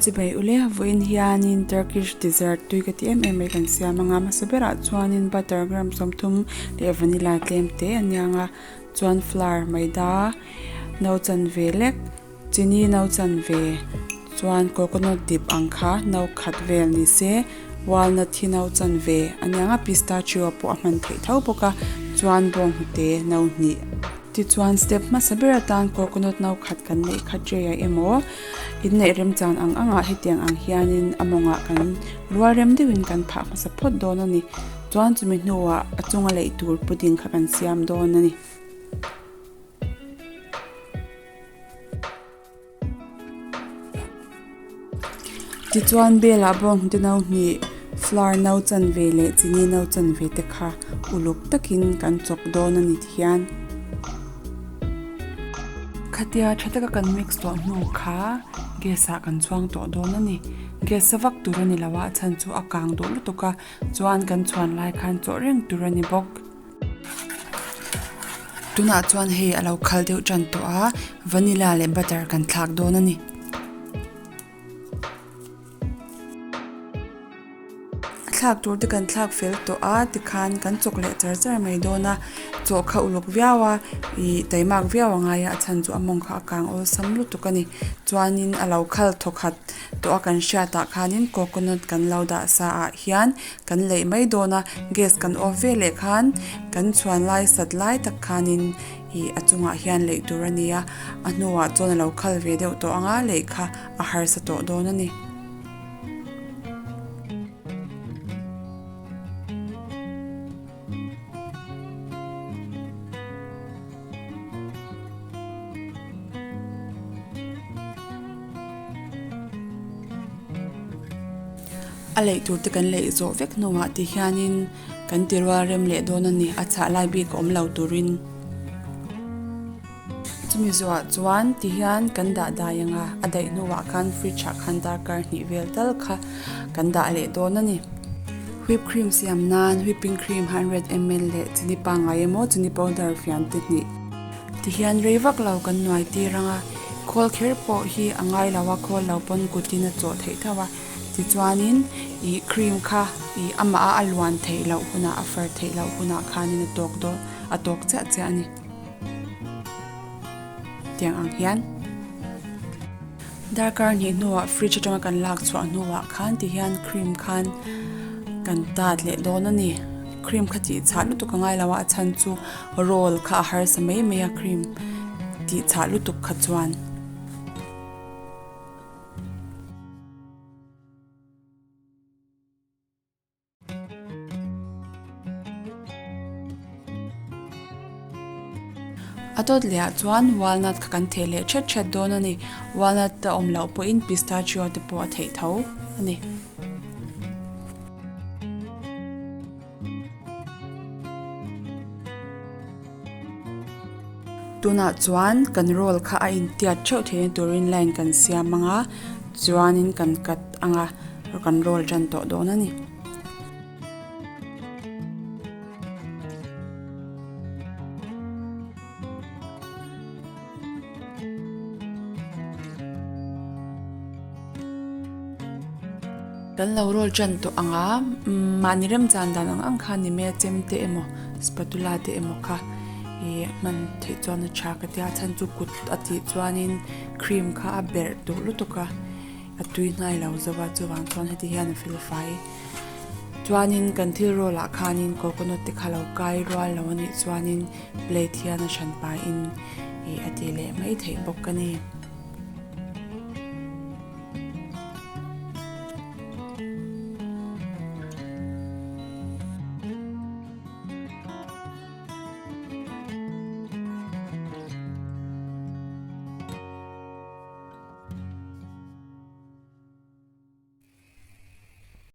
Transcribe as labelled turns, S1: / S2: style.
S1: Chibai ule vawiin hianin Turkish dessert tui ka ti em em mai kan siam anga hmasa berah chuanin butter gram 30 leh vanilla tlem te a niang a chuan flour maida no chanve lek Chini no chanve chuan coconut dip ang kha no khat vel ni se, walnut hi no chanve a niang a, pistachio pawh a hman theih tho bawk a, chuan bawnghnute no hnih. Tichuan step hmasa ber atan coconut no khat kan neih kha tray ah emaw inneih remchan ang angah hetiang ang hianin a mawngah kan rual rem deuhin kan phah hmasa phawt dawn a ni. Chuan chumi hnuah a chunga leih tur pudding kha kan siam dawn a ni. Tichuan belah bawnghnute no hnih flour no chanve leh chini no chanve te kha uluk takin kan chawk dawn a ni ti hian. Khatia tha taka kan mix tawh hnu kha gas ah kan chhuang tawh dawn a ni. Gas a vak tur a ni lo a, a chhan chu a kang duh lutuk a, chuan kan chhuan lai khan chawh reng tur a ni bawk. Tunah chuan hei a lo khal deuh tan tawh a, vanilla leh butter kan thlak dawn a ni. A thlak tur te kan thlak fel tawh a tikhan kan chawk leh char char mai dawn a, chaw kha uluk viau a, ih taimak viau a ngai a, a chhan chu a mawng kha a kang awlsam lutuk a ni. Chuanin a lo khal thaw khat tawh a kan hriatah khanin coconut kan lo dah sa ah hian kan leih mai dawn a gas kan off ve leh khan kan chhuan lai sat lai tak khanin ih a chungah hian leih tur a ni a a hnuah chuan a lo khal ve deuh tawh ang a leih kha a harsa tawh dawn a ni. A leih tur te kan leih zawh vek hnuah ti hianin kan ti rual rem leh dawn a ni a chhah lai bik a awm lo turin chumi zawhah chuan ti hian kan dah dai ang a a daih hnuah khan fridge ah khan darkar hnih vel tal kha kan dah leh dawn a ni. Whip cream siam nan whipping cream 100ml leh chini pangngai emaw chini powder fian te hnih. Ti hian rei vak lo kan nuai tir ang a, khawl kher pawh hi a ngai lo a, khawl lo pawn kutin a chawh theih tho a, tichuanin ih cream kha ih amah a a luan theih loh hunah a far theih loh hunah khanin a tawk dawn a tawk chiah chiah a ni. Tiang ang hian darkar hnih hnuah fridge atanga kan lak chhuah hnuah khan ti hian cream khan kan tat leh dawn a ni. Cream kha tih chhah lutuk a ngai lo a, a chhan chu roll kha a harsa mai mai a cream tih chhah lutuk kha chuan. A dawt leh ah chuan walnut kha kan theh leh thet thet dawn a ni. Walnut a awm loh pawhin pistachio te pawh a theih tho a ni. Tunah chuan kan roll kha a intiat theuh theihna turin line kan siam ang a, chuanin kan cut ang a, kan roll tan tawh dawn a ni. Kan lo roll tan tawh ang a, mahni remchan dan ang ang kha ni mai a, chemte emaw spatula te emaw kha ih hman theih chuan a tha ka tia, a chhan chu kut a tih chuanin cream kha a berh duh lutuk a, a tui hnai lo zo a chuvang chuan heti hian a fel fai. Chuanin kan thil roll ah khanin coconut te kha lo kai rual lo a nih chuanin plate hian a hran pahin ih a tih leh mai theih bawk a ni.